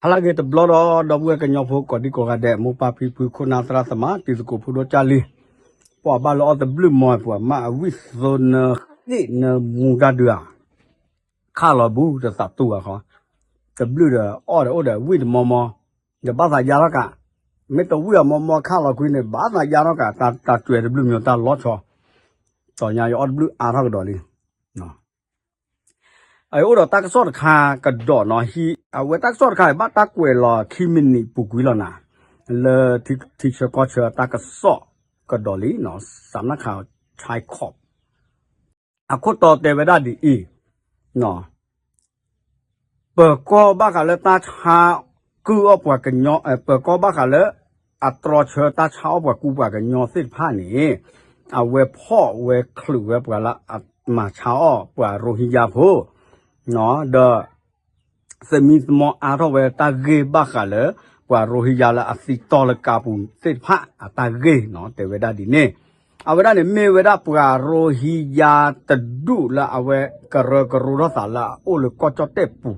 ဟါလၢအဂ့ၤတဘျီဒီး ဒီပုၢ်ဝဲၢ်ကညီဖိကိးဒံကိးဂၤဒဲး မိၢ်ပၢ်ဖံဖု ခိၣ်နၢ်သရၣ်သမါ တံၤသကိးဖိဒိၣ်ကၢ်လံ, ပှၤဘၣ်လၢအီၣ်တဘျုးမီၢ် ပှၤမၢ်အဝံၣ်သိနၢသ့ၣ်နၢမူတၢ်ဒုးဧါ, ခးလီၤဘူးတသးတူၢ်ဘၣ်ဃီ, တဘျုးဒီးအီၣ်ဒီးအိၣ်ဒီးဝံၣ်တမီမီ, ဒီးဘၣ်သးယါထီၣ်ကး, မ့ၢ်တဝံၣ်အီၤမီမီခးလီၤကွံာ်န့ၣ် ဘၣ်သးယါထီၣ်ကး တၢ်တၢ်ကွဲးတဘျုးမီၢ်တၢ်လီၤဆီ, တီၤညါယအီၣ်တဘျုးအါထီၣ်ကဒီးလံ အအိၣ်ဒီးတၢ်ကစီၣ်တခါကဒီးနီၤ, အဝဲတၢ်ကစီၣ်တခါအံၤ ဘၣ်တၢ်ကွဲးလီၤခံမံးနံးပူၤကွံာ်လီၤနၤ, လၢထံဆၢကီၢ်ဆၢတၢ်ကစီၣ်ကဒီးလံနီၤ, စးနၢ်ခး Chai Cop အခိၣ်တီတဲဝဲဒၣ်ဒ်အံၤ, ပၢၤကီၢ်ဘၣ်ဃးလၢတၢ်ဆါကုၢ်အီၣ်ပှၤကညီ, ပၢၤကီၢ်ဘၣ်ဃးလၢ အတြီဆၢတၢ်ဆါအီၣ်ပှၤကူပှၤကညီသ့ၣ်တဖၣ်န့ၣ်, အဝဲဖီၣ်ဝဲချုးဝဲပှၤလၢအမၤဆါအီၣ်ပှၤရိဟံယါဖိ, ဒီး သမံသမိးအါထီၣ်ဝဲတၢ်ဂ့ၢ်ဘၣ်ဃးလၢ ပှၤရိဟံယါလၢအသံတီၢ်လၢကါပူၤသ့ၣ်တဖၣ်အတၢ်ဂ့ၢ်နီၤ, တဲဝဲဒၣ်ဒ်န့ၣ်, အဝဲဒၣ်န့ၣ်မ့ၢ်ဝဲဒၣ်ပှၤရိဟံယါတဒူၣ်လၢအဝဲကရၢကရိထီၣ်သးလၢအအိၣ်လၢကီၢ်ကၠီၣ်တဲၣ်ပူၤ,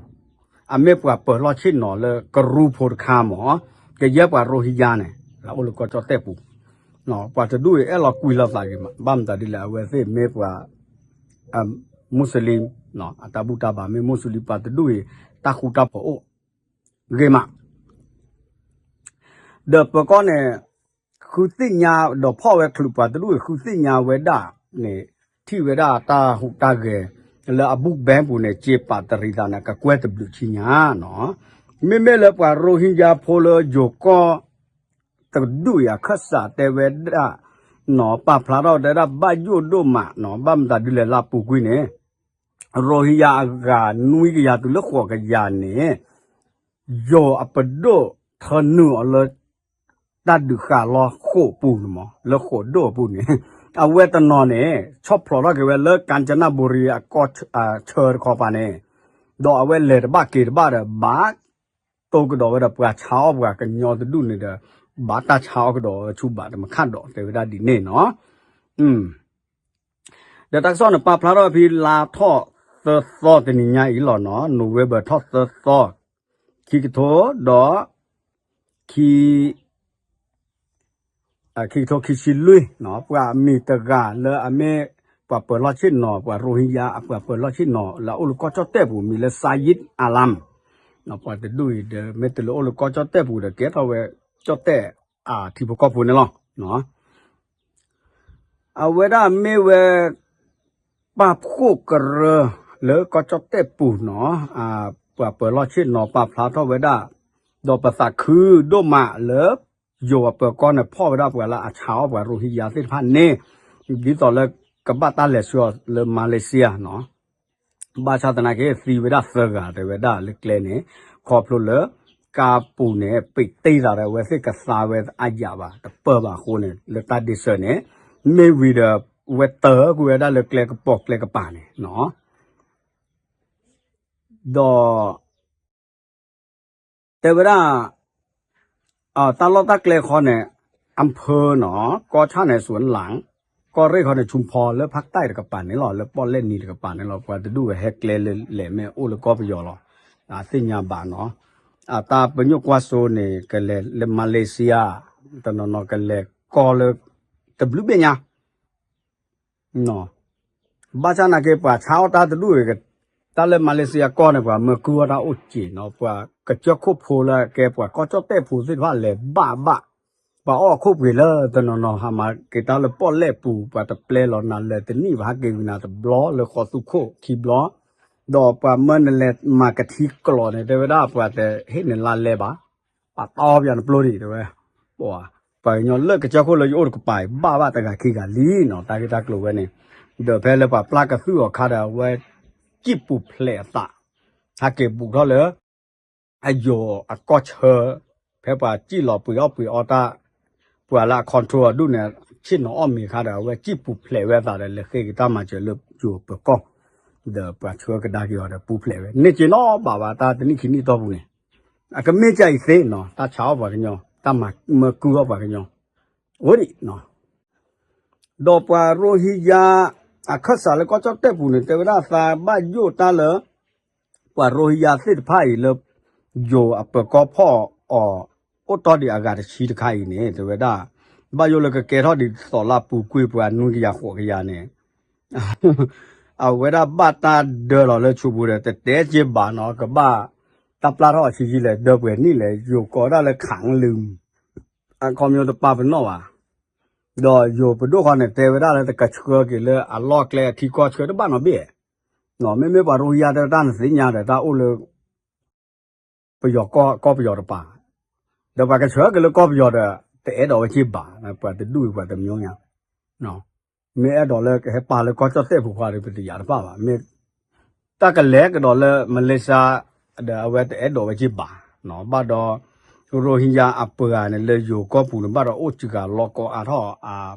အမ့ၢ်ပှၤပၢၤလီၢ်ဆ့ၣ်နီၤလၢကရူဖိတခါမး, ကယဲၢ်ပှၤရိဟံယါန့ၣ် လၢအအိၣ်လၢကီၢ်ကၠီၣ်တဲၣ်ပူၤ ပှၤတဒူၣ်အံၤ အဲၣ်လီၤကွံာ်လိာ်သးဂ့ၤမး, ဘၣ်မတၤဒ်လဲၣ် အဝဲသ့ၣ်မ့ၢ်ပှၤ Muslim, အတၢ်ဘူၣ်တၢ်ဘါမ့ၢ် Muslim ပှၤတဒူၣ်အံၤ တၢ်ဃူတၢ်ဖိးအိၣ်ဂ့ၤမး, ဒီးပၢၤကီၢ်န့ၣ် ဃုသ့ၣ်ညါ ဒီးဖီၣ်ဝဲချုးပှၤတဒူၣ်အံၤ ဃုသ့ၣ်ညါဝဲဒၣ်န့ၣ်, ထံၣ်ဝဲဒၣ်တၢ်ဟူးတၢ်ဂဲၤ လၢအ book bank ပူၤန့ၣ် စ့ပာ်တရံးသးန့ၣ် ကကွဲၢ်တဘျုးဆံညါနီၤ, မ့မ့ၢ်လၢပှၤရိဟံယါဖိလၢယိၤကီၢ် တဒူၣ်အံၤ အခၢၣ်စးတဲဝဲဒၣ်နီၤ, ပာ်ဖျါထီၣ်တဲဝဲဒၣ် ဘၣ်ယိၣ်ဒိၣ်မးနီၤ, ဘၣ်မတၤဒ်လဲၣ်လၢအပူၤကွံာ်န့ၣ်, ရိဟံယါအဂၤနွံကယၤတုၤလၢဃိးကယၤန့ၣ်, ယိၤအပဒိၣ်ထၢနုာ်အီၤလၢ တၢ်ဒုးဃာ်လီၤဃိာ်ပူၤန့ၣ်မး လၢဃိာ်ဒိၣ်အပူၤန့ၣ်, အဝဲတနီၤန့ၣ် ဆီၣ်ဖျိးထီၣ်က့ၤဝဲလၢ ကၣ်ကၠနၣ်ဘူရံၤ အကီၢ်ဆၢတခီပၤန့ၣ်, ဒီးအဝဲလဲၤတဘၣ်က့ၤတဘၣ်ဒီး ဘၣ်တိၢ်ကဒီးဝဲဒီးပှၤဆါအီၣ်ပှၤကညီတဒူၣ်န့ၣ်ဒီး ဘၣ်တၢ်ဆါအီၣ်ကဒီးဝဲဆူဘၣ်တမခၣ်ဒီး တဲဝဲဒၣ်ဒ်န့ၣ်နီၤ. ဒီးတၢ်ကစီၣ်န့ၣ် ပာ်ဖျါထီၣ်ဖဲလါထီၣ်သၢသီတနံၤညါအံၤလီၤနီၤ, November ထီၣ်သၢသီ, ခံကထိ ဒီး ခံ ခံကထိခံဆံလွံၢ်နီၤ, ပှၤမံၤတဂၤလၢအမ့ၢ်ပှၤပၢၤလီၢ်ဆ့ၣ်နီၤ, ပှၤရိဟံယါအပှၤပၢၤလီၢ်ဆ့ၣ်နီၤ လၢအအိၣ်လၢကီၢ်ကၠီၣ်တဲၣ်ပူၤ မံၤလၢ Sayed Alam, ပှၤတဒူၣ်အံၤဒီး မ့ၢ်တလၢအိၣ်လၢကီၢ်ကၠီၣ်တဲၣ်ပူၤဒီး ကဲထီၣ်ဝဲကၠီၣ်တဲၣ်အထံဖိကီၢ်ဖိန့ၣ်လီၤ. အဝဲဒၣ်မ့ၢ်ဝဲ ပာ်ဖှိၣ်ကရၢလၢကီၢ်ကၠီၣ်တဲၣ်ပူၤနီၤ, ပှၤပၢၤလီၢ်ဆ့ၣ်နီၤပာ်ဖျါထီၣ်ဝဲဒၣ်, ဒီးပသးခုဒိၣ်မးလၢ ယိၤအပၢၤကီၢ်န့ၣ် ဖီၣ်ဝဲဒၣ်ပှၤလၢအဆါအီၣ်ပှၤရိဟံယါသ့ၣ်တဖၣ်န့ၣ်, ဒ်သိးလၢကဘၣ်တၢ်လဲၤဆှၢအီၤလၢ Malaysia နီၤ. ဘၣ်ဆၣ်သနာ်က့ သံဝဲဒၣ်သၢဂၤတဲဝဲဒၣ်လၢကျဲန့ၣ်, ခီဖျိလၢ ကါပူၤန့ၣ် ပံးတ့ၢ်သးဒီး အဝဲသ့ၣ်ကသါဝဲအါယၤဘၣ် တပၢၢ်ဘၣ်အဃိန့ၣ် လၢတၢ်ဒ့စၢၤန့ၣ်, မ့ၢ်ဝံၤဒီး ဝဲတၢၢ်ကွံာ်ဝဲဒၣ်လၢကျဲကပိာ်ကျဲကပၤန့ၣ်နီၤ. ဒီး တဲဝဲဒၣ် တၢ်လီၢ်တၢ်ကျဲဃီန့ၣ် အဖၢနီၤ, ကီၢ်ဆၣ်န့ၣ် စူၤလၣ်, ကီၢ်ရ့ၣ်ဃီန့ၣ် ဆူဖီ လၢဖးတၢ်တကပၤန့ၣ်လီၤ, လၢပီၣ်လဲၣ်နံၤတကပၤန့ၣ်လီၤ, ပှၤတဒူၣ်ဝဲဟဲကျဲလၢလဲၣ်မ့ၢ်အိၣ်လၢကီၢ်ပယီၤလီၤ, အသ့ၣ်ညါဘၣ်နီၤ. အတၢ်ပညိၣ်ကွၢ်စိန့ၣ် ကလဲၤလၢ Malaysia, တနီၤနီၤကလဲၤကီၢ်လၢ တဘျုးဘ့ၣ်ညါ ဘၣ်ဆၣ်နာ်က့ ပှၤဆါအီၣ်တၢ်တဒူၣ်အံၤ, တၢ်လၢ Malaysia ကီၢ်န့ၣ် ပှၤမၢကုၢ်အီၣ်တၢ်အိၣ်စ့ၢ်နီၤ, ပှၤကစၢၢ်ခိၣ်ဖိလၢအကဲပှၤကီၢ်ကၠီၣ်တဲၣ်ဖိသ့ၣ်တဖၣ်လဲၤဘၣ်ဘၣ်, ပှၤအီၣ်အခိၣ်ပှ့ၤလၢတနီၤနီၤ ဟးမၤက့ၤတၢ်လၢပီၣ်လဲၣ်ပူၤ, ပှၤတပျဲလီၤနၤလၢာ်တနံၣ် ပှၤဟးက့ၤဝံၤနၤတဘျီလၢဃီသူခိၣ်ခံဘျီ, ဒီးပှၤမၢနလဲၤမၤကထံကျိးန့ၣ် တဲဝဲဒၣ်ပှၤတဟ့ၣ်နၤလါလဲဘၣ် ပှၤတီပယီၤနပျိၢ်ဒံးတဲဝဲ, ပှၤကညီလၢကစၢၢ်ခိၣ်လၢယအိၣ်တကပၤအံၤ ဘၣ်ဘၣ်တဂၤခံဂၤလံနီၤ, တၢ်ဂ့ၢ်တၢ်ကျိၤဝဲန့ၣ်, ဒီးဖဲလၢပှၤပျၢ်ကသုၣ်အီၤခါဒီး အဝဲစံၣ်ပူၤဖျဲးအသး, ဟဲက့ၤဘူးထီၣ်လၢ အယိၤအကီၢ်ဆၢ, ဖဲပှၤစံၣ်လီၤပှ့ၤအီၣ်ပှ့ၤအီတၢ်, ပှၤလၢအ control အဒူၣ်န့ၣ် ဆ့ၣ်နီၤအီၣ်မ့ၤခါဒီး အဝဲစံၣ်ပူၤဖျဲးဝဲအသးဒီး လဲၤဃ့က့ၤတၢ်မၤစၢၤလၢယိၤပၢၤကီၢ်, ဒီးပှၤဆှၢကဒါက့ၤအီၤဒီးပူၤဖျဲးဝဲ, န့ၢ်က့ၤနီၤဘၣ်ဘၣ်တၢ်တနံၣ်ခံနံၣ်အတီၢ်ပူၤန့ၣ်, အကမ့ၢ်ကၢ်အံၤသ့နီၤ, တၢ်ဆါအီၣ်ပှၤကညီ, တၢ်မၤမၢကုၢ်အီၣ်ပှၤကညီ, အိၣ်ဒံးနီၤ. ဒီးပှၤရိဟံယါ အခၢၣ်စးလၢကီၢ်ကၠီၣ်တဲၣ်ပူၤန့ၣ် တဲဝဲဒၣ်သးဘၣ်ယိၣ်တၢ်လၢ ပှၤရိဟံယါသ့ၣ်တဖၣ်အံၤလၢ ယိၤအပၢၤကီၢ်ဖီၣ်အီၤ အိၣ်တီဒံးအဂၤတဆံတခါအံၤန့ၣ် တဲဝဲဒၣ် ဘၣ်ယိၣ်လၢကကဲထီၣ်ဒ်သိးလၢအပူၤကွံာ်ပှၤနွံကယၤဃိးကယၤန့ၣ် အဝဲဒၣ်ဘၣ်တၢ်ဒၢလီၤလၢဆိပူၤဒီး တတဲက့ၤဘၣ်နီၤ ကဘၣ်တၢ်ပျၢ်ထီၣ်အဆံးဆံးလဲၣ် ဒၢပှဲၤနံၣ်လဲၣ် ယိၤကိးဒၣ်လၢခးလူၤ အခီပညီတပာ်ပနီၣ်ဘၣ် ဒီးယိၤပဒိၣ်ဃီန့ၣ် တဲဝဲဒၣ်လၢတကဆှၢက့ၤလၢအလီၢ်ကျဲအထံကီၢ်ဆှၢတဘၣ်နီတဘ့ၣ်, မ့မ့ၢ်ပှၤရိဟံယါတဲတၢ်နသ့ၣ်ညါဒီးတၢ်အိၣ်လၢ ပယီၤကီၢ် ကီၢ်ပယီၤတပၤ, ဒီးပှၤကဆှၢက့ၤလၢကီၢ်ပယီၤဒီး တအဲၣ်ဒိးဝဲက့ၤဘၣ်, ပှၤတဒူၣ်အံၤပှၤတမျိုးညါ, မ့ၢ်အဲၣ်ဒိးလၢကဟဲပာ်လၢကီၢ်ကၠီၣ်တဲၣ်ပူၤဃီဒီး ပတယာ်တဖၣ်ဘၣ်, မ့ၢ်တၢ်ကလဲၤကဒီးလၢ Malaysia ဒီးအဝဲတအဲၣ်ဒိးဝဲက့ၤဘၣ်, ဘၣ်ဒီး ရိဟံယါအပှၤန့ၣ်လၢယိၤကီၢ်ပူၤန့ၣ် ဘၣ်ဒီးအိၣ်စှၤလီၤကီအါထီၣ်အ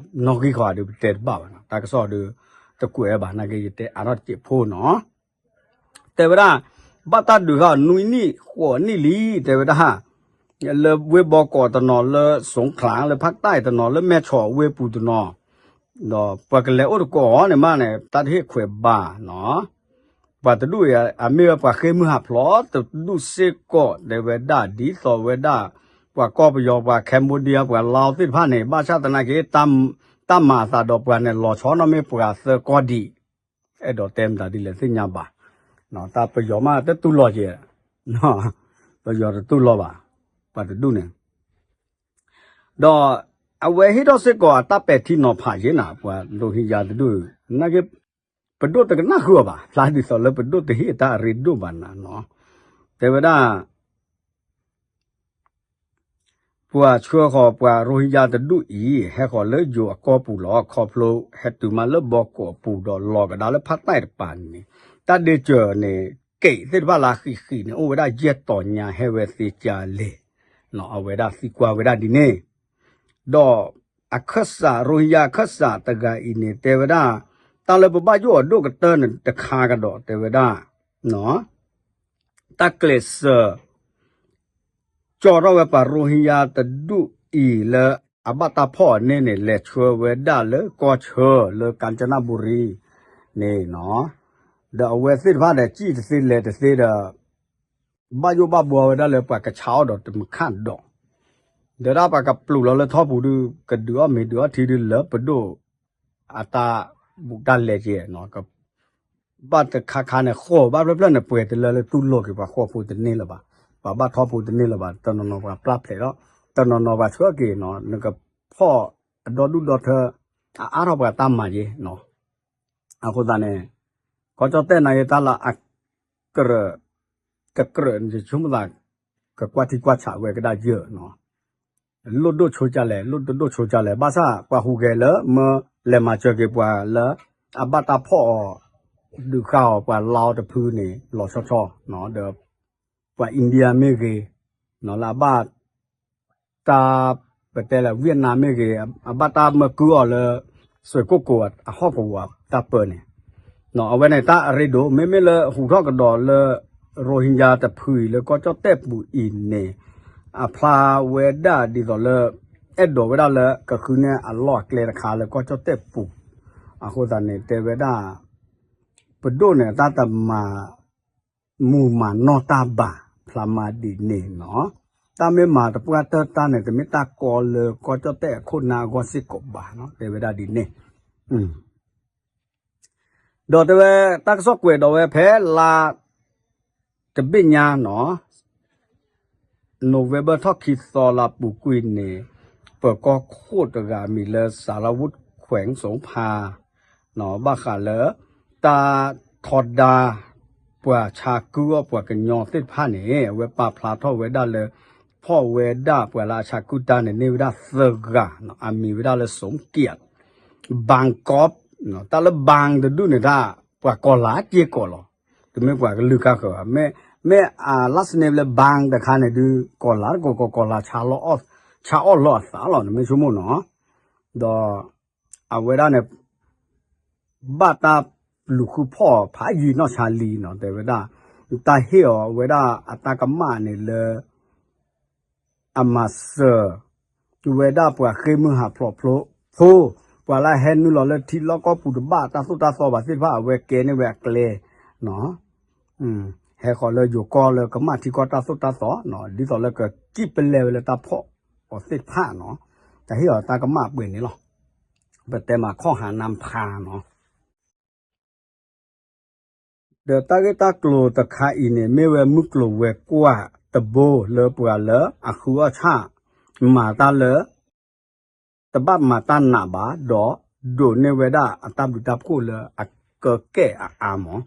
နီၣ်ဂံၢ်ဃီဒီး ပတဲတဘၣ်ဘၣ်နီၤ, တၢ်ကစီၣ်ဒီး တကွဲးဘၣ် နာ်က့ယတဲအါထီၣ်တစဲးဖိနီၤ တဲဝဲဒၣ် ဘၣ်တၢ်ဒုးဃာ်နွံနံၣ်ဃိးနံၣ်လံ တဲဝဲဒၣ် လၢဝ့ၢ်ဘီကီးတနီၤ လၢစိၣ်ချၣ် လၢဖးတၢ်တနီၤ လၢမဲၢ်ဆီးဝ့ၢ်ပူၤတနီၤ, ဒီးပှၤကလဲၤအိၣ်တကိးအီၤန့ၣ်မးန့ၣ် တၢ်တဟ့ၣ်ခွဲးဘၣ်နီၤ, ပှၤတဒူၣ်အံၤ အမ့ၢ်ဝဲပှၤဃ့ၢ်မုၢ်ဟးဖျိးတဒူၣ်စ့ၢ်ကီး တဲဝဲဒၣ် ဒ်သိးဝဲဒၣ် ပှၤကီၢ်ပယီၤ ပှၤ Cambodia ပှၤ Lao သ့ၣ်တဖၣ်န့ၣ် ဘၣ်ဆၣ်သနာ်က့ တၢ်မၤအသးဒီးပှၤန့ၣ် လီၤဆီနီၣ်မ့ၢ်ပှၤသၢကီၢ်ဒံး အဲၣ်ဒိးတဲမတၤဒ်လဲၣ်သ့ၣ်ညါဘၣ်, တၢ်ပယီၤမးတတူၢ်လိာ်က့ၤ, ပယီၤတတူၢ်လိာ်ဘၣ်, ပှၤတဒူၣ်န့ၣ်, ဒီးအဝဲဟ့ၣ်ထီၣ်စ့ၢ်ကီးအတၢ်ပဲာ်ထံနီၤဖးက့ၤနၤ ပှၤရိဟံယါတဒူၣ်, နာ်က့ ပဒိၣ်တကနၣ်ဃုာ်အီၤဘၣ်, ဖျါဒ်သိးလၢပဒိၣ်တဟ့ၣ်တၢ်အရ့ဒိၣ်ဘၣ်နၤနီၤ, တဲဝဲဒၣ် ပှၤဆှၢဃီၤပှၤရိဟံယါတဒူၣ်အံၤ ဟဲဃီၤလၢယိၤအကီၢ်ပူၤလီၤ. ခီဖျိဟဲတုၤမးလၢဘီကီးအပူၤဒီးလီၤကဒါလၢဖးတၢ်တပၤန့ၣ်, တၢ်ဒ့စၢၤန့ၣ် ကဲးသ့ၣ်တဖၣ်လၢအဃံးဃံးန့ၣ် အိၣ်ဝဲဒၣ်ယဲၢ်တီၤညါ ဟဲဝဲသ့ကၢလဲၣ်, အဝဲဒၣ်သံကွၢ်ဝဲဒၣ်ဒ်န့ၣ်, ဒီးအခၢၣ်စး ရိဟံယါအခၢၣ်စးတဂၤအံၤန့ၣ် တဲဝဲဒၣ် တၢ်လၢပဘၣ်ယိၣ်အဒိၣ်ကတၢၢ်န့ၣ်တခါကဒီး တဲဝဲဒၣ် တၢ်ကျဲးစၢး ကၠီထီၣ်ဝဲပှၤရိဟံယါတဒူၣ်အံၤလၢအဘၣ်တၢ်ဖီၣ်အီၤန့ၣ်န့ၣ် လဲၤဆှၢဝဲဒၣ်လၢကီၢ်ဆၢလၢ ကၣ်စနဘူရံန့ၣ်နီၤ, ဒီးအဝဲသ့ၣ်တဖၣ်ဒီး စံၣ်တသ့လဲၤတသ့ဒီး ဘၣ်ယိၣ်ဘၣ်ဘှီဝဲဒၣ်လၢပှၤကဆါအီၣ်ဒီးတမုၢ်ခၣ်ဒီး, ဒီးဒၣ်ပှၤကပျိာ်လီၤလၢထီပူၤဒုး ကဒုးအီၣ်မ့ၤဒုးအီၣ်ထံဒုးလၢပဒိၣ် အတၢ်ဘူးတၢ်လဲက့ၤနီၤ, ဘၣ်တခါခါန့ၣ် ဃီၤဘၣ်ဖျၢၣ်ဖျၢၣ်န့ၣ် ပှဲၤတလၢလၢတူၢ်လိာ်က့ၤ ပှၤဃီဖိတန့ၢ်လၢၤဘၣ်, ပှၤဘၣ်ထီဖိတန့ၢ်လၢၤဘၣ်, တနီၤနီၤပှၤပျၢ်ဖျဲးဒီး တနီၤနီၤပှၤဆှၢက့ၤနီၤ, နကဖီၣ်အဒီဒူၣ်ဒီထၢ အအါထီၣ်ပှၤတၢ်မၤက့ၤနီၤ, အဃိသတးန့ၣ် ကီၢ်ကၠီၣ်တဲၣ်နာ်က့ၤတၢ်လၢအကြၢး တကြၢးန့ၣ်ဆိကမိၣ်သး ကကွၢ်ထံကွၢ်ဆးဝဲကဒါယၢၢ်နီၤ, လိၣ်ဒိၣ်ဆိကလဲၣ် လိၣ်တဒိၣ်ဆိကလဲၣ် ဘၣ်ဆၣ်ပှၤဟူးဂဲၤလၢ မၢလဲၤမၤစၢၤက့ၤပှၤလၢ အဘၣ်တၢ်ဖီၣ်အီၤ ဒုးဃာ်အီၤပှၤလါအီၤတဖုန့ၣ် လီၤဆီဆီ, ဒီးပှၤ India မ့ၢ်ဂ့ၤ, လၢအဘၣ် တၢ် ပတဲလၢ Vietnam မ့ၢ်ဂ့ၤ, အဘၣ်တၢ်မၢကုၢ်အီၤလၢ စွ့ၢ်ကိၣ်ကိၤအဟီၣ်ကဝီၤတၢ်ပၢန့ၣ်, အဝဲန့ၣ်တၢ်အရ့ဒိၣ် မ့မ့ၢ်လၢဟူးထီၣ်ကဒီးလၢ ရိဟံယါတဖုအံၤလၢကီၢ်ကၠီၣ်တဲၣ်ပူၤအံၤန့ၣ်, အဖျါဝဲဒၣ်ဒ်သိးလၢ အဲၣ်ဒိးဝဲဒၣ်လၢကဃုန့ၢ်အလီၢ်အကျဲတခါလၢကီၢ်ကၠီၣ်တဲၣ်ပူၤ, အဃိသတးန့ၣ် တဲဝဲဒၣ် ပဒိၣ်န့ၣ် တၢ်တမၤ မူးမၤနီၢ်တၢ်ဘၣ် ဖျါမးဒ်န့ၣ်နီၤ, တၢ်မ့ၢ်မၤတပှၢ်တၢၢ်တၢ်န့ၣ် တမ့ၢ်တၢ်ကီလၢကီၢ်ကၠီၣ်တဲၣ်အခိၣ်နၢ်အဂီၢ်စ့ၢ်ကီးဘၣ်နီၤ တဲဝဲဒၣ်ဒ်န့ၣ်, ဒီးတဲဝဲ တၢ်ကစီၣ်ကွဲးဒီးဝဲဖဲလါ တဘ့ၣ်ညါနီၤ November ထီၣ်ခံသီလါပူၤကွံာ်န့ၣ်, ပၢၤကီၢ်ခိၣ်တဂၤမံၤလၢ စၤလဝူၣ်ခွဲးစိဖါ ဘၣ်ဃးလၢ တၢ်ထီဒါ ပှၤဆါကုၢ်အီၣ်ပှၤကညီသ့ၣ်တဖၣ်န့ၣ် အဝဲပာ်ဖျါထီၣ်ဝဲဒၣ်လၢ ဖီၣ်ဝဲဒၣ်ပှၤလၢအဆါကုၢ်တၢ်န့ၣ် န့ၢ်ဝဲဒၣ်သၢဂၤ, အမံၤဝဲဒၣ်လၢ စိကံး ဘၣ်ကီး, တၢ်လၢဘၣ်တဒူၣ်န့ၣ် တၢ်ပှၤကီၢ်လၤစ့ၢ်ကီးလီၤ, တမ့ၢ်ပှၤကလုာ်ကါဃၢၤဘၣ်, မ့ၢ် မ့ၢ်အ last name လၢဘၣ်တခါန့ၣ်ဒုး ကီၢ်လၤတကီၢ်ကီၢ် ကီၢ်လၤ ဆါအီၣ်လီၤအသးလီၤ နမ့ၢ်ဆိကမိၣ်နီၤ, ဒီး အဝဲဒၣ်န့ၣ် ဘၣ်တၢ်လူၤဃုဖီၣ်ဖးယံာ်နီၢ်ဆါလံနီၤ တဲဝဲဒၣ်, တၢ်ဟ့ၣ်အီၤဝဲဒၣ်အတၢ်ကမၣ်န့ၣ်လၢ အမၤစၢၤ ဝဲဒၣ်ပှၤဃ့ၢ်မုၢ်ဟးဖျိးဖျိ ဖိ ပှၤလၢအဟဲနုာ်လီၤလၢထံလီၢ်ကီၢ်ပူၤတဘၣ်တၢ်သိၣ်တၢ်သီဘၣ်သ့ၣ်တဖၣ် အဝဲကဲန့ၢ်ဝဲအကျဲနီၤ, ဟဲဃီၤလၢယိၤကီၢ်လၢကမၣ်ထံကီၢ်တၢ်သိၣ်တၢ်သီနီၤ, ဒ်သိးလၢကကံၣ်ပလဲဝဲလၢတၢ်ဖီၣ်အီၤသ့ၣ်တဖၣ်နီၤ, တၢ်ဟ့ၣ်အီၤတၢ်ကမၣ်ပှဲၤန့ၣ်လီၤ. ပတဲမးခီၣ်ဟးနၢ်ဖးနီၤ. ဒီးတၢ်ဂ့ၢ်တၢ်ကျိၤတခါအံၤန့ၣ် မ့ၢ်ဝဲမုၢ်ကျိၤဝဲၤကွာ်တဘိလၢပှၤလၢအဃုအီၣ်ဆၣ် မၤတၢ်လၢ တဘၣ်မၤတၢ်နးဘၣ်, ဒီးဒိးန့ၢ်ဝဲဒၣ်အတၢ်ဘျုးတၢ်ဖှိၣ်လၢအကကဲၣ်အအါမး,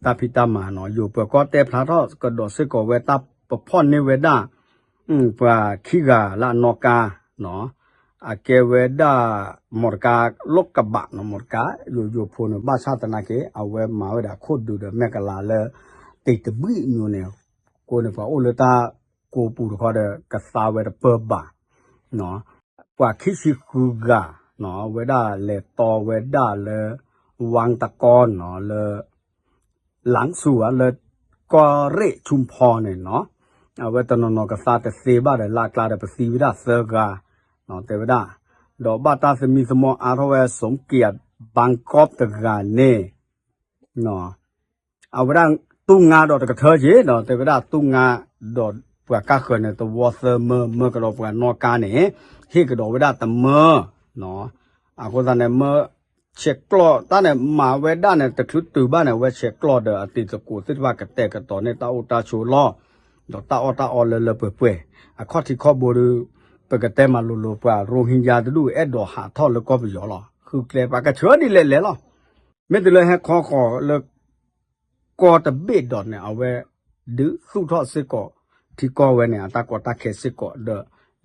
တၢ်ဖံးတၢ်မၤနီၤ. ယိၤပၢၤကီၢ်တဲဖျါထီၣ်ကဒီးစ့ၢ်ကီးဝဲတၢ်ပဖီၣ်န့ၢ်ဝဲဒၣ် ပှၤခံဂၤလၢအနီၣ်ကါနီၤ, အကဲဝဲဒၣ် မီတကါလိၣ်ကဘးနီၤ, မီတကါယိယိဖိန့ၣ် ဘၣ်ဆၣ်သနာ်က့ အဝဲမၤဝဲဒၣ်ခိၣ်ဒုးဒီးမဲာ်ကလၤလၢ တံၤတဘှံးမၠိန့ၣ်, ကိးန့ၣ်ပှၤအိၣ်လၢတၢ်ကိးပူၤတခီဒီး ကသါဝဲတပၢၢ်ဘၣ် ပှၤခံဆံဃုဂၤနီၤ, အဝဲဒၣ်လဲၤတီဝဲဒၣ်လၢ ဝၣ်တကီနီၤ, လၢ လၣ်စူၤဧါ, လၢကီၢ်ရ့ၣ်ဆူဖီန့ၣ်နီၤ, အဝဲတနီၤနီၤကသါတသ့ဘၣ်ဒီး လၢအကျါဒီးပသံဝဲဒၣ်သၢဂၤနီၤ, တဲဝဲဒၣ်, ဒီးဘၣ်တၢ်သမံသမိးအါထီၣ်ဝဲ စူၣ်ကံးဘၣ်ကီးတဂၤန့ၣ် အဝဲဒၣ်တူၢ်ငါဒီးတကထၢက့ၤဒီး တဲဝဲဒၣ်တူၢ်ငါဒီးပှၤကါဃၢၤန့ၣ် တဝီသၢမၢ မၢကဒီးပှၤနီၣ်ကါန့ၣ် ဟ့ၣ်ကဒီးဝဲဒၣ်တမၢ, အဃိသတးန့ၣ် မၢဆဲးကျိးတၢ်န့ၣ် မၤဝဲဒၣ်န့ၣ် တချုးတုၤဘၣ်န့ၣ် အဝဲဆဲးကျိးဒီးအတံၤသကိးသ့ၣ်တဖၣ်ကတဲာ်ကတီၤန့ၢ်တၢ်အိၣ်တၢ်ဆိးလီၢ် ဒီးတၢ်အီၣ်တၢ်အီလၢလၢပှဲၤပှဲၤ အခီၣ်ထံးခီၣ်ဘိဒီး ပကတဲမၤလိၤလိၤ ပှၤရိဟ့ညါတဒူၣ်အဲၣ်ဒိးဟးထီၣ်လၢကီၢ်ပယီၤလီၤ. ဃုကျဲပှၤကဆၢဒ်လဲၣ်လဲၣ်လီၤ. မ့ၢ်တုၤလၢဟဲခီဃီၤလၢ ကီၢ်တဘ့ၣ်ဒီးန့ၣ် အဝဲဒုးသူၣ်ထီၣ်စ့ၢ်ကီး ထံကီၢ်ဝဲန့ၣ် အတၢ်ကီတၢ်ခဲစ့ၢ်ကီး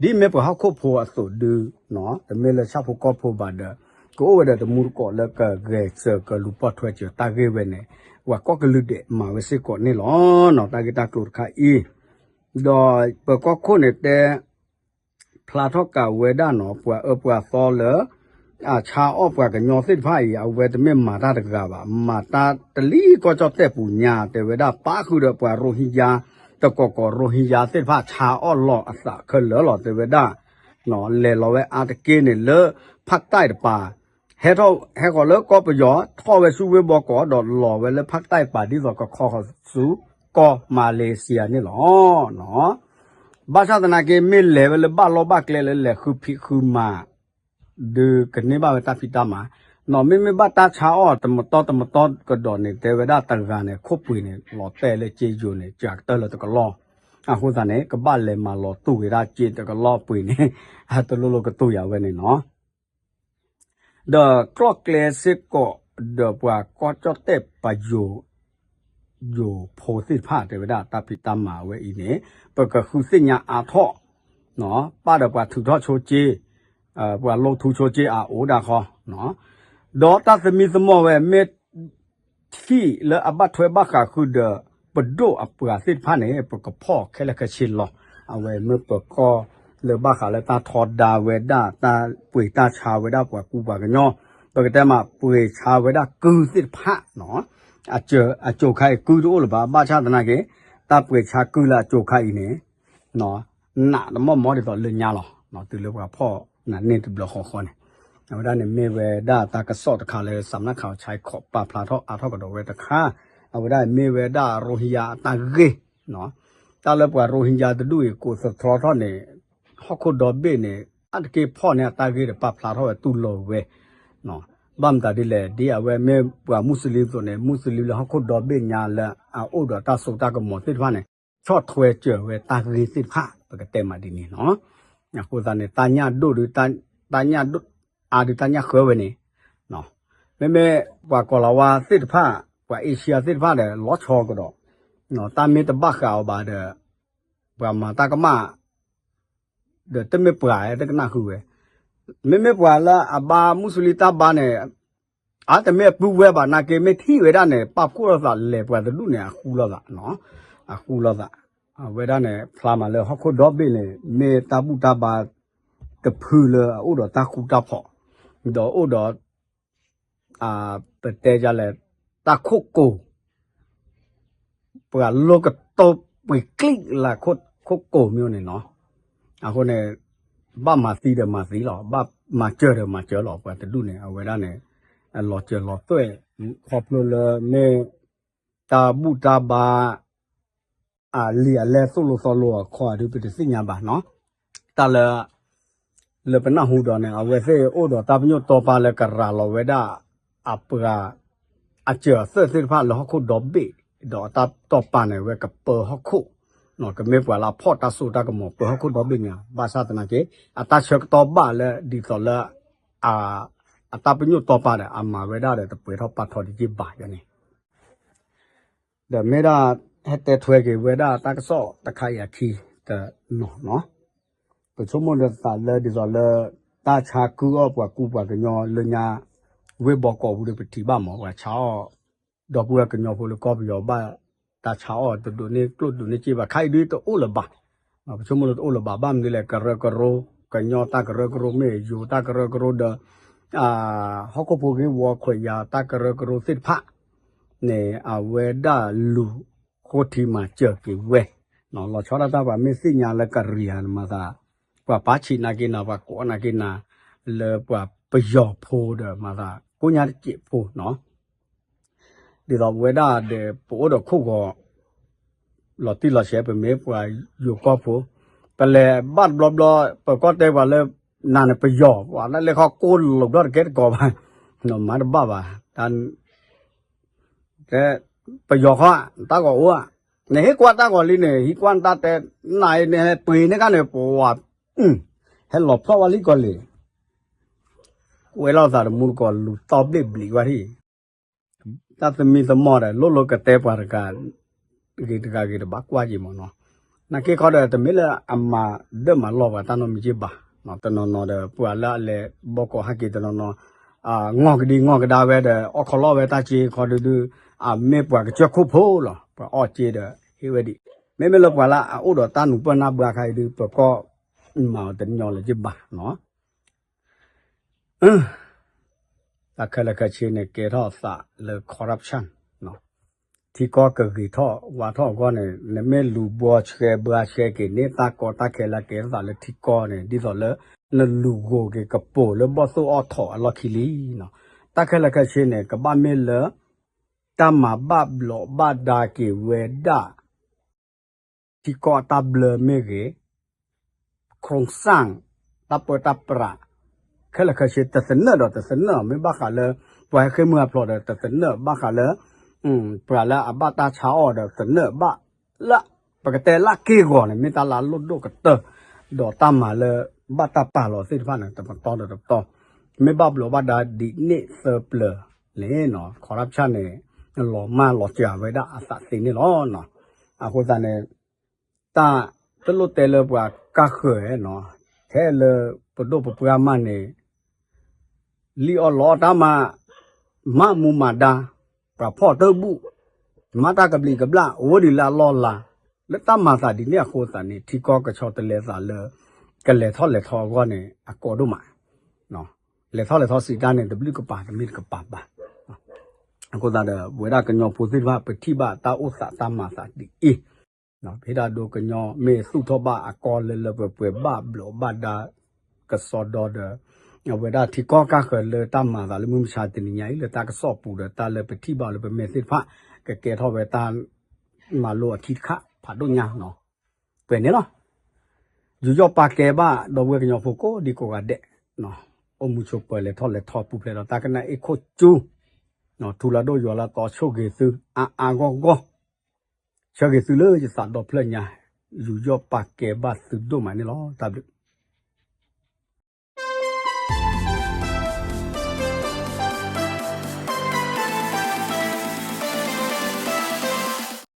ဒီး ဒ်မ့ၢ်ပှၤဟီၣ်ခိၣ်ဖိအသိးဒုး တမ့ၢ်လၢဆၣ်ဖိကီၢ်ဖိဘၣ်ဒီး ကအိၣ်ဝဲဒီးတမူတကိးလၢကဂဲၤစၢၤကလူၤပိာ်ထွဲစၢၤတၢ်ဂ့ၢ်ဝဲန့ၣ် ပှၤကိးကလုာ်ဒဲးမၤဝဲစ့ၢ်ကီးန့ၣ်လီၤ. တၢ်ဂ့ၢ်တၢ်ကျိၤတခါအံၤ ဒီးပၢၤကီၢ်ခိၣ်န့ၣ်တဲ ဖျါထီၣ်ကးဝဲဒၣ်နီၤ ပှၤအၢပှၤသီလၢ အဆါအီၣ်ပှၤကညီသ့ၣ်တဖၣ်အံၤ အဝဲတမ့ၢ်မၤတၢ်တဂၤဘၣ်, မၤတၢ်တလံၤကီၢ်ကၠီၣ်တဲၣ်ပူၤညါ တဲဝဲဒၣ် ပာ်ဃုာ်ဒီးပှၤရိဟ့ညါ တကိးကိးရိဟ့ညါသ့ၣ်တဖၣ် ဆါအီၣ်လီၤအသးခဲလၢာ်လီၤ တဲဝဲဒၣ် လဲၤလီၤဝဲအါတက့ၢ်န့ၣ်လၢ ဖၣ်တၢ်တပၤ ဟဲထီၣ်ဟဲဃီၤလၢကီၢ်ပယီၤ ထီၣ်ဝဲဆူဝ့ၢ်ဘီကီး ဒီးလီၤဝဲလၢဖၣ်တၢ်တပၤ ဒ်သိးကခီဃီၤဆူကီၢ်မၤလ့းစံယါန့ၣ်လီၤ. ဘၣ်ဆၣ်သနာ်က့ မ့ၢ်လဲၤဝဲလၢဘၣ်လီၢ်ဘၣ်ကျဲလၢလဲၤဃုဖံးဃုမၤ ဒုးကန့ၢ်ဘၣ်ဝဲတၢ်ဖံးတၢ်မၤ, နီၤ မ့မ့ၢ်ဘၣ်တၢ်ဆါအီၣ်တမတီတမတီကဒီးန့ၣ် တဲဝဲဒၣ်တဂၤန့ၣ် ခိၣ်ပှ့ၤန့ၣ် လီၤတဲာ်လၢစ့ယိၤန့ၣ် ကကတၢၢ်လၢတကလီၢ်, အဃိသတးန့ၣ် ကဘၣ်လဲၤမၤလီၤတူၢ်ဝဲဒၣ်စ့တကလီၢ်ပှ့ၤန့ၣ် တလိၣ်လိၣ်ကတူၢ်ယၤဝဲန့ၣ်နီၤ. ဒီးကျီၢ်ကျဲစ့ၢ်ကီး ဒီးပှၤကီၢ်ကၠီၣ်တဲၣ်ပယိၤ ယိၤဖိသ့ၣ်တဖၣ်တဲဝဲဒၣ် တၢ်ဖံးတၢ်မၤဝဲအံၤန့ၣ် ပကဃုသ့ၣ်ညါအါထီၣ်, ပၣ်ဒီးပှၤထုးထီၣ်ဆိက့, ပှၤလိၣ်ထူဆိက့အအိၣ်ဒၣ်ဃီ, ဒီးတၢ်သမံသမိးဝဲမ့ၢ် ထံၣ်လၢအဘၣ်ထွဲဘၣ်ဃးဃုာ်ဒီး ပဒိၣ်အပှၤသ့ၣ်တဖၣ်န့ၣ် ပကဖီၣ်ခဲလၢာ်ခဲဆ့လီၤ. အဝဲမ့ၢ်ပၢၤကီၢ်လၢဘၣ်ဃးလၢတၢ်ထီဒါဝဲဒၣ် တၢ်ပှ့ၤတၢ်ဆါဝဲဒၣ်ပှၤကူပှၤကညီ, ပကတဲမးပှ့ၤဆါဝဲဒၣ်ကုသ့ၣ်တဖၣ်နီၤ, အစၢၤအကိၤခါအံၤကုတအိၣ်လၢၤဘၣ်, ဘၣ်ဆၣ်သနာ်က့ တၢ်ပှ့ၤဆါကုလၢအကိၤခါအံၤန့ၣ် နးတမီၢ်မီၢ်ဒ်သိးလၢညါလီၤ. တုၤလၢပှၤဖီၣ်နၤန့ၢ်တဘျီဃီဃီန့ၣ်, အဝဲဒၣ်န့ၣ်မ့ၢ်ဝဲဒၣ်တၢ်ကစီၣ်တခါလၢ စးနၣ်ခးအီၤဆဲးခီး ပာ်ဖျါထီၣ်အါထီၣ်ကဒီးဝဲတခါ, အဝဲဒၣ်မ့ၢ်ဝဲဒၣ်ရိဟ့ညါအတၢ်ဂ့ၢ်, တၢ်လၢပှၤရိဟ့ညါတဒူၣ်အံၤ ကိးသတြီထီၣ်န့ၣ် ဟီၣ်ခိၣ်ဒီဘ့ၣ်န့ၣ် အါတက့ၢ်ဖီၣ်န့ၢ်အတၢ်ဂ့ၢ်ဒီးပာ်ဖျါထီၣ်ဝဲတူၢ်လိာ်ဝဲ ဘၣ်မတၤဒ်လဲၣ် ဒ်အဝဲမ့ၢ်ပှၤမူစလံအသိးန့ၣ် မူစလံလၢဟီၣ်ခိၣ်ဒီဘ့ၣ်ညါလၢအအိၣ်ဒီးတၢ်စိတၢ်ကမီၤသ့ၣ်တဖၣ်န့ၣ် ဆီၣ်ထွဲစၢၤဝဲတၢ်ဂ့ၢ်သ့ၣ်တဖၣ် ပကတဲမးဒ်န့ၣ်နီၤ. အဃိသတးန့ၣ် တၢ်ညၣ်ဒိၣ်ဒီး တၢ်ညၣ်ဒိၣ်အါဒီးတၢ်ညၣ်ဃၢဝဲန့ၣ် မ့မ့ၢ်ပှၤကီၤလၤဝါသ့ၣ်တဖၣ် ပှၤအ့ရှံယါသ့ၣ်တဖၣ်ဒီး လီၤဆီကဒီး တၢ်မ့ၢ်တဘၣ်ဃးအီၤဘၣ်ဒီး ပှၤမၤတၢ်ကမၣ် ဒီးတမ့ၢ်ပှၤတကနၣ်ဃုာ်ဝဲ, မ့မ့ၢ်ပှၤလၢအဘါမူစလံတၢ်ဘါန့ၣ် အတမ့ၢ်အပုၢ်ဝဲၢ်ဘၣ်နာ်က့ မ့ၢ်ထံၣ်ဝဲဒၣ်န့ၣ် ပာ်ဖှိၣ်လိာ်သးလဲၤပှၤတဒူၣ်န့ၣ် အဃူလိာ်သး, အဃူလိာ်သး, အဝဲဒၣ်န့ၣ် ဖျါမးလၢဟီၣ်ခိၣ်ဒီဘ့ၣ်န့ၣ် မ့ၢ်တၢ်ဘူၣ်တၢ်ဘါတဖုလၢအအိၣ်ဒီးတၢ်ဃူတၢ်ဖိး, ဒီးအိၣ်ဒီး ပတဲဒ်လဲၣ် တၢ်ခိၣ်ကိၤ ပှၤလိကတိၢ်ပှ့ၤကျံၣ်လၢခိၣ်ကိၤမ့ၢ်န့ၣ်နီၤ, အဃိန့ၣ် ဘၣ်မၤသံဒီးမၤသံလီၤ, ဘၣ်မၤစၢၤဒီးမၤစၢၤလီၤ, ပှၤတဒူၣ်န့ၣ် အဝဲဒၣ်န့ၣ် လီၤစၢၤလီၤသွဲၣ် ခီဖျိလၢမ့ၢ် တၢ်ဘူၣ်တၢ်ဘါ အလံာ်အလဲသိၣ်လိသီလိအခီဒုး ပတသ့ၣ်ညါဘၣ်နီၤ. တၢ်လၢ လၢပနၢ်ဟူဒီးန့ၣ် အဝဲသ့ၣ်အိၣ်ဒီးတၢ်ပညိၣ်တီပာ်လၢကရၤလီၤဝဲဒၣ် အပှၤ အစၢၤအသွဲၣ်သ့ၣ်တဖၣ်လၢဟီၣ်ခိၣ်ဒီဘ့ၣ်, ဒီးအတၢ်တီပာ်န့ၣ် အဝဲကပၢဟီၣ်ခိၣ်, ကမ့ၢ်ပှၤလၢအဖီၣ်တၢ်စိတၢ်ကမီၤပၢဟီၣ်ခိၣ်ဒီဘ့ၣ်ညါ, ဘၣ်ဆၣ်သနာ်က့ အတၢ်ဆၢကတီၢ်ဘၣ်လၢဒ်သိးလၢ အတၢ်ပညိၣ်တီပာ်ဒီး အမၤဝဲဒၣ်ဒီးတပှဲၤထီၣ်ပာ်ထီၣ်ဒံးက့ၤဘၣ်ယၤန့ၣ် ဒီးမ့ၢ်ဒၣ် ဟဲတဲထွဲက့ၤဝဲဒၣ်တၢ်ကစီၣ်တခါအံၤအခံတနီၤနီၤ, ပဆိကမိၣ်ဒီးသးလၢဒ်သိးလၢ တၢ်ဆါကုၢ်အီၣ်ပှၤကူပှၤကညီလၢညါ ဝ့ၢ်ဘီကီးပူၤဒီး ပထံၣ်ဘၣ်မး ပှၤဆါအီၣ် ဒီပုၢ်ဝဲၢ်ကညီဖိလၢကီၢ်ပယီၤဘၣ် တၢ်ဆါအီၣ်တဒိးန့ၢ်ကျိၣ်ဒိးန့ၢ်စ့ဘၣ် ခါအံၤဒ်တအိၣ်လၢၤဘၣ်, ပဆိကမိၣ်လၢတအိၣ်လၢၤဘၣ် ဘၣ်မနုၤလဲၣ် ကရၢကရိ ကညီတၢ်ကရၢကရိမ့ၢ် ယိၤတၢ်ကရၢကရိဒီး ဟီၣ်ခိၣ်ဖိဂ့ၢ်ဝီခွဲးယာ်တၢ်ကရၢကရိသ့ၣ်တဖၣ်န့ၣ် အဝဲဒၣ်လူၤဃိထံမၤစၢၤက့ၤဝဲ, လီၤဆီဒၣ်တၢ်ပှၤမ့ၢ်သ့ၣ်ညါလၢကရံၣ်ဧါ မၤသး ပှၤပာ်ဆံးနာ်က့နၤ ပှၤကိးနာ်က့နၤ လၢပှၤပယီၤဖိဒီးမၤသး ကိးညါတစဲးဖိနီၤ ဒ်သိးပဝဲဒၣ်ဒီး ပအိၣ်ဒီးခိၣ်ဂီၤ လီၤတံၢ်လီၤဆဲး ပမ့ၢ်ပှၤယိၤကီၢ်ဖိ, ပလဲၤဘၣ်တဘျီဘျီ ပကီၢ်တဲပှၤလၢ နၤန့ၣ်ပယီၤ ပှၤလၢလဲၤခီကိၢ်လိာ်ဘျီတကဲတကိးဘၣ်, မၤတဘၣ်ဘၣ်, တဲ ပယီၤခီ တၢ်ဂီၤအိၣ်ဧါ, နဟ့ၣ်ကွၢ်တၢ်ဂီၤလံန့ၣ် ဟံးကွၢ်နတၢ်တဲ နၤအံၤန့ၣ်ဟဲပှ့ၤန့ၢ်ခါန့ၣ် ပဝၤ ဟဲလီၤဖျီၣ်ဝဲလံကီၢ်လံ ကွဲးလီၤသးတမူတကိး လူၤတီဘျ့ဘျံးဝဲထံၣ်, တၢ်သမံသမိးဒီး လိၣ်လိၣ်ကတဲပှၤတဂၤ ဂ့ၤတဂၤဂ့ၤတဘၣ်ကွၢ်က့ၤမးနီၤ, နာ်က့ခီဒီး တမ့ၢ်လၢအမၤဒၢၣ်မၤလီၢ်ပှၤတၢ်နီတမံၤက့ဘၣ်, တနီၤနီၤဒီး ပှၤလၢအလဲၤဘီကီးဟဲက့ၤတနီၤနီၤ ငီၢ်ကဒံငီၢ်ကဒါဝဲဒီး အီၣ်ခီလီၢ်ဝဲတၢ်စ့ခီဒုဒု အမ့ၢ်ပှၤကစၢၢ်ခိၣ်ဖိလီၤ, ပှၤအီၣ်စ့ဒီးဟ့ၣ်ဝဲဒံး, မ့မ့ၢ်လၢပှၤလၢအအိၣ်ဒီးတၢ်နူၤပၢၢ်နၢ်ဘှါခါအံၤဒု ပကီၢ်မၤအီၤတညီလၢၤက့ဘၣ်နီၤ တၢ်ခဲလၢာ်ခဲဆ့န့ၣ် ကဲထီၣ်သးလၢ corruption, ထံကီၢ်ကဂ့ၤထီၣ်ဝါထီၣ်အဂီၢ်န့ၣ် နမ့ၢ်လူၤဘှီဆှဲဘှါဆှဲက့ၤန့ၢ်တၢ်ကီတၢ်ခဲလၢကဲထီၣ်သးလၢထံကီၢ်န့ၣ် ဒ်သိးလၢ နလူၤဂိၤက့ၤကပိာ်လၢဘီၣ်သိၣ်အီၣ်ထိးအလီၢ်ခံလံနီၤ, တၢ်ခဲလၢာ်ခဲဆ့န့ၣ် ကဘၣ်မ့ၢ်လၢ တၢ်မၤဘၣ်ဘျီးဘၣ်ဒါက့ၤဝဲဒၣ် ထံကီၢ်အတၢ်ဘျၢမ့ၢ်ဂ့ၤ, โครงสร้าง တၢ်ပၢတၢ်ပြး ခဲလၢာ်ခဲဆ့ တသနၢၣ်ဒီးတသနၢၣ် မ့ၢ်ဘၣ်ဃးလၢ ပှၤဟဲဃ့ၢ်မုၢ်အဖျိးဒီးတသနၢၣ် ဘၣ်ဃးလၢ ပှၤလၢအဘၣ်တၢ်ဆါအီၣ်ဒီးသနၢၣ်ဘၣ်လၢ ပကတဲလၢက့ၢ်ဂီၤန့ၣ် မ့ၢ်တၢ်လၢအလိၣ်ဒိၣ်ကတၢၢ် ဒီးတၢ်မၤလၢဘၣ်တၢ်ပာ်လီၤသ့ၣ်တဖၣ်န့ၣ် တပတီၢ်ဒီးတပတီၢ် မ့ၢ်ဘၣ်ဘျီးဘၣ်ဒါဒ်န့ၣ်သၢပျၢၤန့ၣ် corruption န့ၣ် လီၤမၢ်လီၤစှၤဝဲဒၣ်အသးသ့န့ၣ်လီၤ. အဃိသတးန့ၣ် တၢ်တလိၣ်တဲလၢပှၤကါဃၢၤနီၤ, ထဲလၢပဒိၣ်ပပှၢ်မးန့ၣ် လံၣ်အီၣ်လီအီၣ်တၢ်မၤ, မၤမူမၤဒါ, ပှၤဖီၣ်တၢ်ဘူၣ်, မၤတၢ်ကဘျံးကဘျၣ် အိၣ်ဒံးလၢအလီၢ်လၤ, လၢတၢ်မၤသးဒ်န့ၣ်အဃိသတးန့ၣ် ထံကီၢ်ကဆီတလဲသးလၢ ကလဲၤထီၣ်လဲၤထီအဂီၢ်န့ၣ် အကီဒိၣ်မး, လဲၤထီၣ်လဲၤထီစံးတၢ်န့ၣ် တဘျုးကပၤတမ့ၢ်တကပၤဘၣ်. အဃိသတးဒီး ပဝဲဒၣ်ကညီဖိသ့ၣ်တဖၣ် ပထံၣ်ဘၣ်တၢ်အိၣ်သးတၢ်မၤသးဒ်အံၤ ဖဲဒၣ်ဒိကညီမ့ၢ်သူၣ်ထီၣ်ဘၣ်အကီၢ်လၢလၢပှဲၤပှဲၤဘၣ်ဘျီးဘၣ်ဒါကစီဒီဒီး အဝဲဒၣ်ထံကီၢ်ကါဃၢၤလၢတၢ်မၤသးလၢမုၢ်မဆါတနံၤညါအံၤ လၢတၢ်ကစီၣ်ပူၤဒီးတၢ်လၢပထံၣ်ဘၣ်လၢပမဲာ်သ့ၣ်တဖၣ် ကကဲထီၣ်ဝဲတၢ်မၤလိအခံတခါဖးဒိၣ်ညါနီၤ ပှဲၤန့ၣ်လီၤ. ယူးယီၣ်ပာ်ကဲဘၣ် ဒီပုၢ်ဝဲၢ်ကညီဖိကိးဒံကိးဂၤဒဲး, အိၣ်မူဆိးပၢၤလဲၤထီၣ်လဲၤထီပူၤဖျဲးဒီးတၢ်ကနၣ်အ့ၣ်ခိၣ်ကၠူ, ထူလၢဒိၣ်ယွၤလၢတီဆိၣ်ဂ့ၤသု အါအါဂီၢ်ဂီၢ်, ဆၢဂ့ၤသုလၢယသးဒီဖျၢၣ်ညါ, ယူးယီၣ်ပာ်ကဲဘၣ်သုဒိၣ်မးန့ၣ်လီၤ. တၢ်ဘျုး